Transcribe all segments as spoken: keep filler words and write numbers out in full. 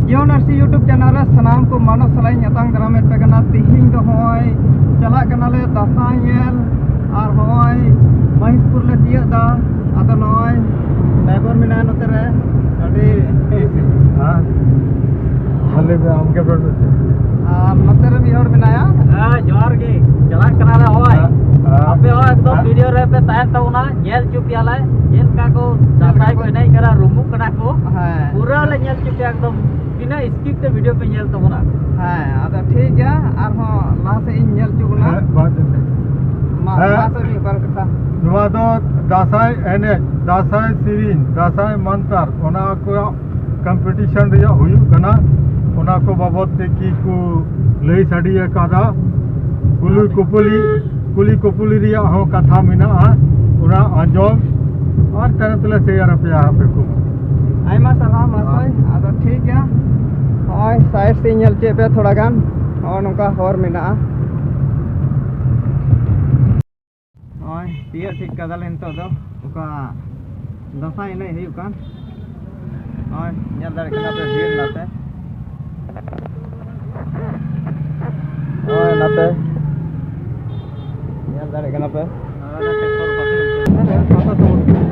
ᱡᱤᱭᱚᱱ ᱟᱨᱥᱤ YouTube channel ᱨᱮ ᱥᱟᱱᱟᱢ ᱠᱚ ᱢᱟᱱᱚᱛ ᱥᱟᱞᱟᱜ ᱤᱧ ᱟᱛᱟᱝ ᱫᱟᱨᱟᱢᱮᱫ ᱯᱮ ᱠᱟᱱᱟ᱾ ᱛᱤᱦᱤᱧ ᱫᱚ ᱦᱚᱸᱜᱼᱚᱭ ᱪᱟᱞᱟᱜ ᱠᱟᱱᱟᱞᱮ ᱫᱟᱸᱥᱟᱭ ᱧᱮᱞ, ᱟᱨ ᱦᱚᱸᱜᱼᱚᱭ ᱢᱚᱦᱤᱥᱯᱩᱨ ᱞᱮ ᱛᱤᱭᱟᱹᱜ ᱫᱟ᱾ ᱟᱫᱚ ᱱᱚᱜᱼᱚᱭ ᱰᱨᱟᱭᱵᱷᱟᱨ ᱢᱮᱱᱟᱭᱟ ᱱᱚᱛᱮ ᱨᱮ, ᱟᱹᱰᱤ ᱦᱮᱸ᱾ ᱟᱢ ᱜᱮ ᱵᱨᱚ᱾ ᱟᱨ ᱱᱚᱛᱮ ᱨᱮ ᱢᱤᱫ ᱦᱚᱲ ᱢᱮᱱᱟᱭᱟ᱾ ᱦᱮᱸ, ᱡᱚᱦᱟᱨ ᱜᱮ᱾ ᱪᱟᱞᱟᱜ ᱠᱟᱱᱟᱞᱮ ᱦᱚᱸᱜᱼᱚᱭ᱾ ᱦᱮᱸ, ᱦᱮᱸ᱾ ᱟᱯᱮ ᱦᱚᱸ ᱮᱠᱫᱚᱢ ᱦᱮᱸ᱾ ᱵᱷᱤᱰᱤᱭᱳ ᱨᱮ ᱯᱮ ᱛᱟᱦᱮᱱ ᱛᱟᱵᱚᱱᱟ, ᱧᱮᱞ ᱦᱚᱪᱚ ᱯᱮᱭᱟᱞᱮ ᱪᱮᱫ ᱞᱮᱠᱟ ᱠᱚ ᱫᱟᱸᱥᱟᱭ ᱠᱚ ᱮᱱᱮᱡ ᱠᱟᱱᱟ, ᱨᱩᱢᱩᱜ ᱠᱟᱱᱟ ᱠᱚ᱾ ᱦᱮᱸ᱾ ᱯᱩᱨᱟᱹ ᱞᱮ ᱧᱮᱞ ᱦᱚᱪᱚ ᱯᱮᱭᱟ ᱮᱠᱫᱚᱢ᱾ ᱛᱤᱱᱟᱹᱜ ᱥᱠᱤᱯ ᱛᱮ ᱵᱷᱤᱰᱤᱭᱳ ᱯᱮ ᱧᱮᱞ ᱛᱟᱵᱚᱱᱟ᱾ ᱦᱮᱸ, ᱟᱫᱚ ᱴᱷᱤᱠ ᱜᱮᱭᱟ, ᱟᱨᱦᱚᱸ ᱞᱟᱦᱟ ᱥᱮᱫ ᱤᱧ ᱧᱮᱞ ᱦᱚᱪᱚ ᱵᱚᱱᱟ᱾ ᱦᱮᱸ, ᱵᱟᱫ ᱨᱮ᱾ ᱢᱟ, ᱦᱮᱸ᱾ ᱞᱟᱦᱟ ᱥᱮᱫ ᱢᱤᱫ ᱵᱟᱨ ᱠᱟᱛᱷᱟ᱾ ᱱᱚᱣᱟ ᱫᱚ ᱫᱟᱸᱥᱟᱭ ᱮᱱᱮᱡ, ᱫᱟᱸᱥᱟᱭ ᱥᱮᱨᱮᱧ, ᱫᱟᱸᱥᱟᱭ ᱢᱟᱱᱛᱟᱨ, ᱚᱱᱟ ᱠᱚ ᱠᱚᱢᱯᱤᱴᱤᱥᱚᱱ ᱨᱮᱭᱟᱜ ᱦᱩᱭᱩᱜ ᱠᱟᱱᱟ᱾ ᱚᱱᱟ ᱠᱚ ᱵᱟᱵᱚᱫ ᱛᱮ ᱠᱤ ᱠᱚ ᱞᱟᱹᱭ ᱥᱟᱰᱮ ᱟᱠᱟᱫᱟ? ᱠᱩᱞᱤ ᱠᱩᱯᱩᱞᱤ, ᱠᱩᱞᱤ ᱠᱩᱯᱩᱞᱤ ᱨᱮᱭᱟᱜ ᱦᱚᱸ ᱠᱟᱛᱷᱟ ᱢᱮᱱᱟᱜᱼᱟ, ᱚᱱᱟ ᱟᱸᱡᱚᱢ ᱟᱨ ᱛᱟᱭᱱᱚᱢ ᱛᱮᱞᱮ ᱥᱮᱭᱟᱨ ᱟᱯᱮᱭᱟ ᱟᱯᱮ ᱠᱚ᱾ ᱟᱭᱢᱟ ᱥᱟᱨᱦᱟᱣ ᱢᱟᱦᱟᱥᱚᱭ᱾ ᱟᱫᱚ ᱴᱷᱤᱠ ᱜᱮᱭᱟ, ᱱᱚᱜᱼᱚᱭ ᱥᱟᱭᱤᱰ ᱥᱮᱫ ᱧᱮᱞ ᱦᱚᱪᱚᱭᱮᱫ ᱯᱮᱭᱟ ᱛᱷᱚᱲᱟ ᱜᱟᱱ᱾ ᱱᱚᱜᱼᱚᱭ ᱱᱚᱝᱠᱟ ᱦᱚᱨ ᱢᱮᱱᱟᱜᱼᱟ᱾ ᱱᱚᱜᱼᱚᱭ ᱛᱤᱭᱟᱹᱜ ᱴᱷᱤᱠ ᱠᱟᱫᱟᱞᱮ ᱱᱤᱛᱚᱜ ᱫᱚ ᱚᱠᱟ ᱫᱟᱸᱥᱟᱭ ᱮᱱᱮᱡ ᱦᱩᱭᱩᱜ ᱠᱟᱱ᱾ ᱱᱚᱜᱼᱚᱭ ᱧᱮᱞ ᱫᱟᱲᱮᱭᱟᱜ ᱠᱟᱱᱟ ᱯᱮ ᱵᱷᱤᱲ ᱱᱟᱛᱮ᱾ ᱱᱚᱜᱼᱚᱭ ᱱᱟᱛᱮ ᱧᱮᱞ ᱫᱟᱲᱮᱭᱟᱜ ᱠᱟᱱᱟ ᱯᱮ᱾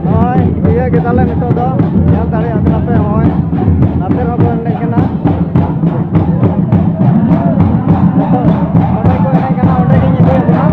ᱱᱚᱜᱼᱚᱭ ᱤᱭᱟᱹ ᱠᱮᱫᱟᱞᱮ ᱱᱤᱛᱚᱜ ᱫᱚ, ᱧᱮᱞ ᱫᱟᱲᱮᱭᱟᱜ ᱠᱟᱱᱟ ᱯᱮ, ᱱᱚᱜᱼᱚᱭ ᱱᱟᱛᱮ ᱨᱮᱦᱚᱸ ᱠᱚ ᱮᱱᱮᱡ ᱠᱟᱱᱟ᱾ ᱱᱤᱛᱚᱜ ᱚᱸᱰᱮ ᱠᱚ ᱮᱱᱮᱡ ᱠᱟᱱᱟ, ᱚᱸᱰᱮ ᱜᱤᱧ ᱤᱫᱤᱭᱮᱫ ᱵᱚᱱᱟ᱾